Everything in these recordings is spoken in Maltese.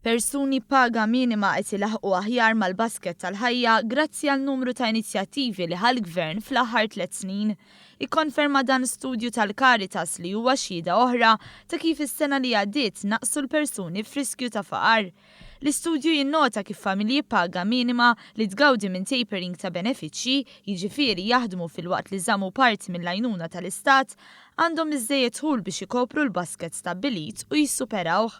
Persuni b'paga minima qed ilaħħqu aħjar mal-basket tal-ħajja grazzi għal numru ta' inizjattivi li ħa l-Gvern fl-aħħar 3 snin. Ikkonferma dan studju tal-Caritas li huwa xhieda oħra ta' kif is-sena li għaddiet naqsu l-persuni f'riskju ta' faqar. L-istudju jinnota kif familji b'paga minima li tgawdi minn tapering ta' benefiċċji, jiġifieri jaħdmu filwaqt li żammu parti mill-għajnuna tal-Istat, għandhom biżżejjed dħul biex ikopru l-basket stabbilit u jissuperawh.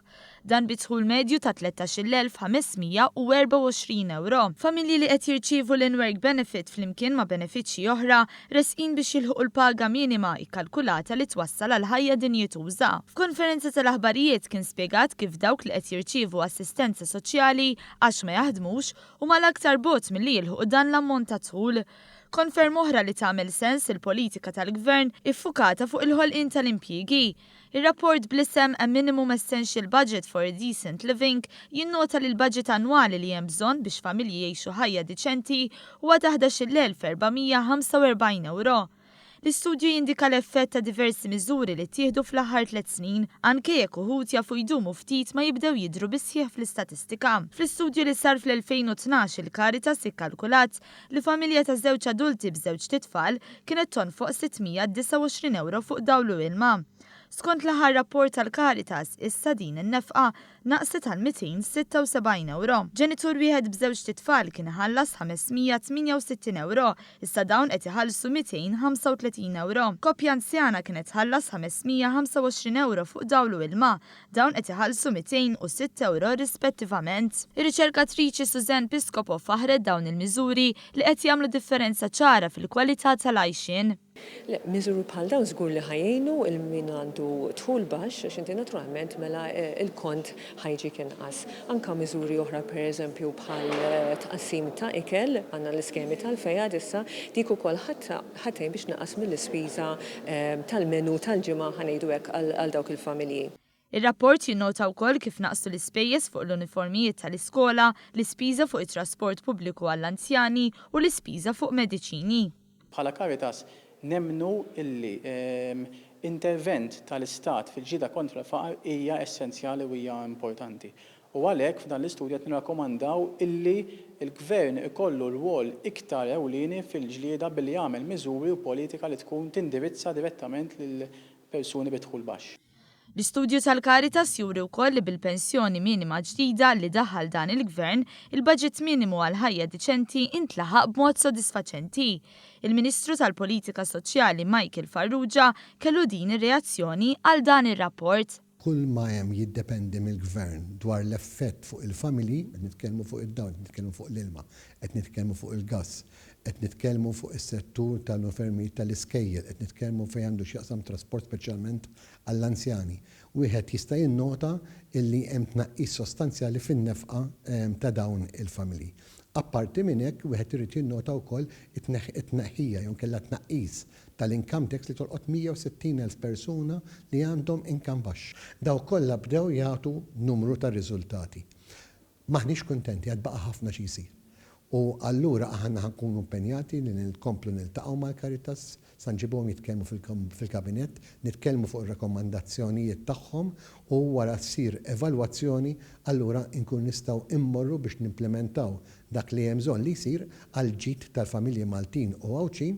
Dan bi dħul medju ta' 13,524 euro. Familji li qed jirċievu l-in-work benefit flimkien ma' benefiċċji oħra resqin biex jilħqu l-paga minima ikkalkulata li twassal għal ħajja dinjituża. F'konferenza tal-aħbarijiet kien spjegat kif dawk li qed jirċievu assistenza soċjali għax ma jaħdmux huma l-aktar bogħod milli jilħqu dan l-ammont ta' dħul. Konferma oħra li tagħmel sens il-politika tal-gvern iffukata fuq il-ħolqien tal-impjiegi. Ir-rapport bl-isem A Minimum Essential Budget for a Decent Living jinnota li l-budget annwali li hemm bżonn biex familji jgħixu ħajja diċenti huwa ta' 11,445 euro. L-istudju jindika l-effett ta' diversi miżuri li ttieħdu fl-aħħar 3 snin, anke jekk uħud jafu jdumu ftit ma jibdew jidhru bis-sħiħ fl-istatistika. Fl-istudju li sar fl-2012, il-Caritas ikkalkulat li familja ta' żewġ adulti b'żewġt itfal kienet tonfoq 629 euro fuq dawl u ilma. Skont l-aħħar rapport tal-Caritas, issa din in-nefqa naqset għal 276 euro. Ġenitur wieħed b'żewġt itfal kien iħallas 568 euro, issa dawn qed iħallsu 235 euro. Koppja anzjana kienet tħallas 525 euro fuq dawl u ilma, dawn qed iħallsu 206 euro rispettivament. Ir-riċerkatriċi Suzanne Piscopo faħret dawn il-miżuri li qed jagħmlu differenza ċara fil-kwalità tal-għajxien. Le, miżuri bħal dawn żgur li ħa jgħinu lil min għandu dħul baxx, għax inti naturalment mela il-kont ħa jiġik inqas. Anka miżuri oħra, pereżempju bħal tqassim ta' ikel, għandna l-iskemi tal-FEAD issa, dik ukoll ħa tgħin biex tnaqqas mill-ispiża tal-menu tal-ġimgħa, ħa ngħidu hekk, għal dawk il-familji. Ir-rapport jinnota wkoll kif naqsu l-ispejjeż fuq l-uniformijiet tal-iskola, l-ispiża fuq it-trasport pubbliku għall-anzjani u l-ispiża fuq mediċini. Bħala Caritas nemmnu illi intervent tal-Istat fil-ġlieda kontra l-faqar hija essenzjali u hija importanti. U għalhekk f'dan l-istudju qed nirrakkomandaw illi l-Gvern ikollu rwol iktar ewlieni fil-ġlieda billi jagħmel miżuri u politika li tkun tindirizza direttament lil persuni bi dħul baxx. L-istudju tal-Caritas juri wkoll li bil-pensjoni minima ġdida li daħal dan il-gvern, il-budget minimu għal ħajja diċenti intlaħaq b'mod sodisfaċenti. Il-Ministru tal-Politika Soċjali Michael Farrugia kellu din ir-reazzjoni għal dan ir-rapport. Kull ma hemm jiddependi mill-gvern dwar l-effett fuq il-familji, qed nitkellmu fuq id-dawl, qed nitkellmu fuq l-ilma, qed nitkellmu fuq il-gas, qed nitkellmu fuq is-settur tal-uniformijiet tal-iskejjel, qed nitkellmu fejn għandu x'jaqsam trasport, speċjalment għall-anzjani. Wieħed jista' jinnota illi hemm tnaqqis sostanzjali fin-nefqa ta' dawn il-familji. Apparti minn hekk, wieħed irid jinnota wkoll it-tneħħija jew inkella tnaqqis tal-income tax li tolqot 160,000 persuna li għandhom income baxx. Dawn kollha bdew jagħtu numru ta' riżultati. Maħniex kuntenti, għad baqa' ħafna xi jsir. U allura aħna ħa nkunu impenjati li nkomplu niltaqgħu mal-Caritas, sa nġibuhom jitkellmu fil-kabinett, nitkellmu fuq ir-rakkomandazzjonijiet tagħhom u wara ssir evalwazzjoni, allura nkun nistgħu immorru biex nimplementaw dak li hemm bżonn li jsir għal ġid tal-familji Maltin u Għawdxin.